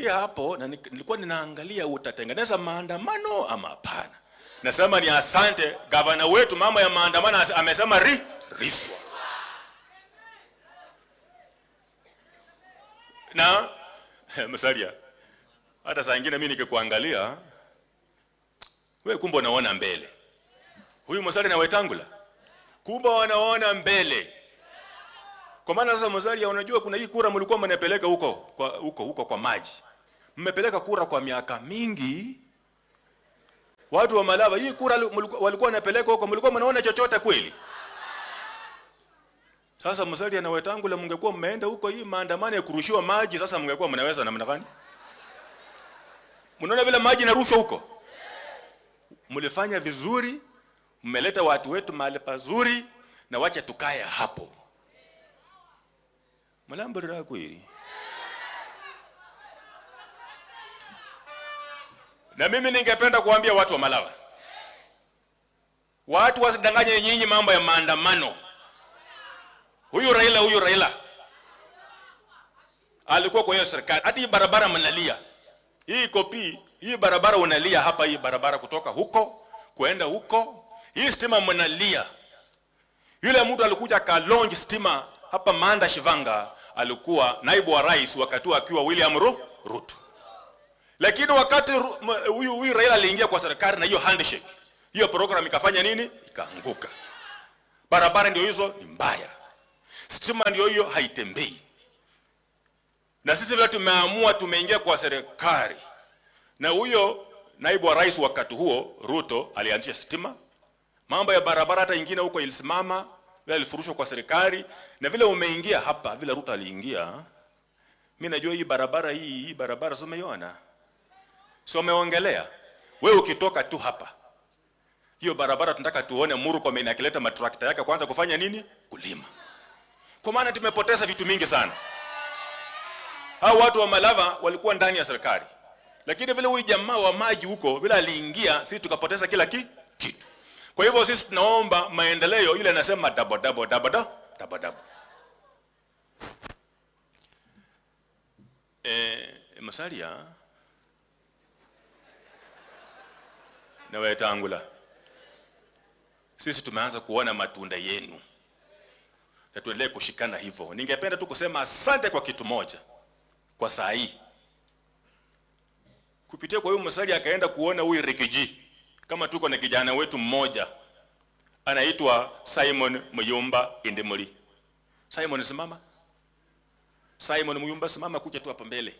Niliingia hapo na nilikuwa ninaangalia utatengeneza maandamano ama hapana. Nasema ni asante gavana wetu, mama ya maandamano amesema riswa. Na Musalia, hata saa nyingine mimi nikikuangalia wewe kumbe unaona mbele. Huyu Musalia na Wetangula kumbe wanaona mbele. Kwa maana sasa Musalia, unajua kuna hii kura mlikuwa mnapeleka huko kwa maji. Mmepeleka kura kwa miaka mingi. Watu wa Malava hii kura walikuwa wanapeleka huko, mlikuwa mnaona chochote kweli? Sasa Musalia na Wetangula mngekuwa mmeenda huko hii maandamano ya kurushiwa maji, sasa mngekuwa mnaweza namna gani? Mnaona vile maji inarushwa huko? Mlifanya vizuri, mmeleta watu wetu mahali pazuri, na wacha tukae hapo. Mlambulira kweli. Na mimi ningependa kuambia watu wa Malava, watu wasidanganye nyinyi mambo ya maandamano. Huyu Raila alikuwa kwa hiyo serikali. Hata hii barabara mnalia. Hii kopi, hii barabara unalia hapa, hii barabara kutoka huko kwenda huko. Hii stima mnalia. Yule mtu alikuja ka launch stima hapa Manda Shivanga, alikuwa naibu wa rais wakati akiwa William Ruto. Lakini wakati huyu Raila aliingia kwa serikali na hiyo handshake, hiyo program ikafanya nini? Ikaanguka. Barabara ndio hizo ni mbaya. Stima ndio hiyo haitembei. Na sisi vile tumeamua tumeingia kwa serikali. Na huyo naibu wa rais wakati huo Ruto alianzisha stima. Mambo ya barabara hata ingine huko ilisimama, vile alifurushwa kwa serikali, na vile umeingia hapa vile Ruto aliingia. Mimi najua hii barabara hii barabara sio umeiona? Sio umeongelea? Wewe ukitoka tu hapa, hiyo barabara tunataka tuone Murkomen akileta matrakta yake kwanza kufanya nini? Kulima. Kwa maana tumepoteza vitu mingi sana. Hao watu wa Malava walikuwa ndani ya serikali. Lakini vile huyu jamaa wa maji huko vile aliingia, sisi tukapoteza kila kitu. Kwa hivyo sisi tunaomba maendeleo ile anasema double double double double double. Musalia na Wetangula, sisi tumeanza kuona matunda yenu na tuendelee kushikana hivyo. Ningependa tu kusema asante kwa kitu moja kwa saa hii. Kupitia kwa huyu Musalia akaenda kuona huyu Riggy, kama tuko na kijana wetu mmoja anaitwa Simon Muyumba Indimuli. Simon simama. Simon Muyumba simama, kuja tu hapa mbele.